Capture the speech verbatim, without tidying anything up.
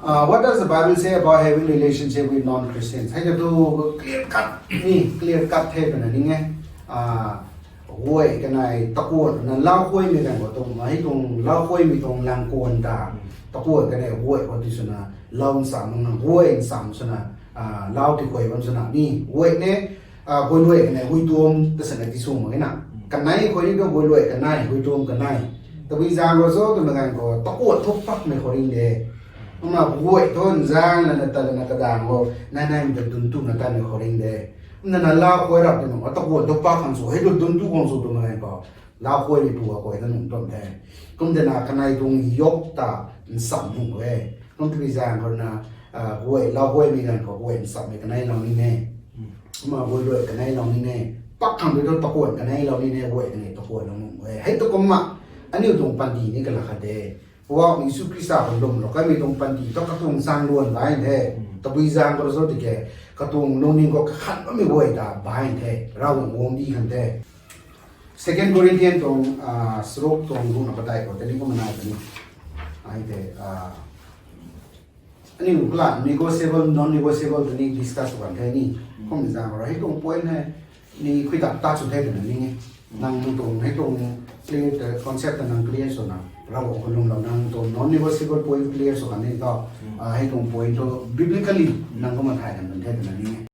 Uh, what does the Bible say about having relationship with non-Christians? Hei ta tu clear cut ni, clear cut the twna ning e. Uh, guay kanei takuan na lau khuaimei ganv khou tuang, hei tuang lau khuaimei tuang lang kuan ta. Takuan kanei guay khou ti swna, lau nsam na, guay nsam swna, uh, lau ti khuay bam swna ni. Guay ne, uh, guay luay kanei, guay tuam ta swna ti sw mak e na. Kanei khou ni tu guay luay kanei, guay tuam kanei. Tabui zaeng ro zo twmei ganv khou, takuan thu pakmei khou ring de. Kumna guay thu nzaeng lana ta lana kadaeng khou, nai nai ta dun tu na tanmei khou ring de. Kumna na lau khuay rap twmei, takuan thu pak khang sw, hei tu dun tu khang sw twmei ganv khou, lau khuaymei pu a khuay ta nung tuam the. Kum twna kanei tuang yok ta nsam nung e. Kum tabui zaeng khou na, uh, guay lau khuaymei ganv khou guay nsammei kanei lou ni ne. Kumna guay luay kanei lou ni ne. Pak khang tu takuan kanei lou ni ne, guay kanei takuan lou nung e. Hei tu kumna, aniu tuang panty ni kala khat de. Poubauhmei Jisu Khrista khou lwmlou kanmei tuang panty thu katuang chaeng luan bai the. Tabui zaeng khou zo tiki, katuang lungning khou kakhan bammei guay ta bai the. Ravguangc guangcdic khang the. Second Corinthians tuang, ah, saruk tuang ruhna padeih khou tei ni kumna nai puni. Ai the, ah, aniu kala negotiable, non-negotiable tei ni discuss sw kan the ni. Kum zaeng khou hei tuang point hei ni khui dak ta sw the twna ning e. Nang tuang hei tuang clear ta concept ta nang clear swna, Ravguangc khou lwmlou nang tuang non-negotiable point clear sw kan ni tho. Ah, hei tuang point thu biblically nang kumna thay kan bam the twna ning e.